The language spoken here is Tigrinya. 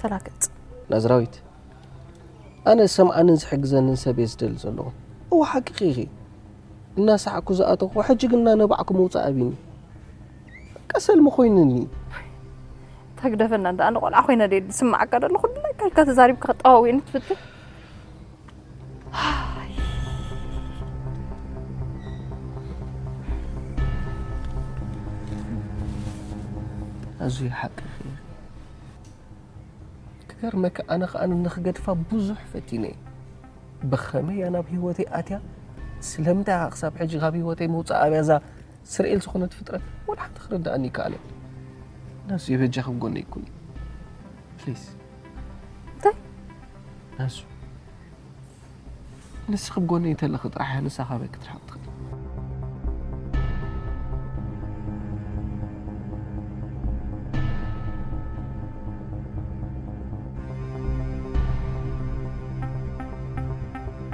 ተላገጽ። ናዝራዊት፣ ኣነ ዝሰምዓንን ዝሕግዘንን ሰብ እየ ዝደሊ ዘለኹ። እወ፣ ሓቅኺ ኢኺ። እናሰሓቕኩ ዝኣተኹ፣ ሕጂ ግን እናነባዕኩ ምውፃእ ኣቢኒ። በቃ ሰልሚ ኮይንኒ። ተግደፈና እንዳ ኣነ ቆልዓ ኮይነ ደ ዝስምዓካ ደሎ ኩሉ ነገር ተዛሪብካ ክጠዋውየኒ ትፍትን። ኣዝዩ ሓቅኺ። ክገርመካ፣ ኣነ ከኣ ንኽገድፋ ብዙሕ ፈቲነ እየ። ብኸመይ እያ ናብ ህይወተይ ኣትያ? ስለምንታይ እያ ክሳብ ሕጂ ካብ ህይወተይ ምውፃእ ኣብያ እዛ ስርኤል ዝኾነት ፍጥረት? ወላ ሓንቲ ክርድኣኒ ይከኣለ። ናሱ፣ የበጃ ከም ጎነይ ኩኒ ፕሊዝ። እንታይ? ናሱ፣ ንስኺ ኣብ ጎነይ እንተለኺ ጥራሕ እያ ንሳ ካበይ ክትርሕቕ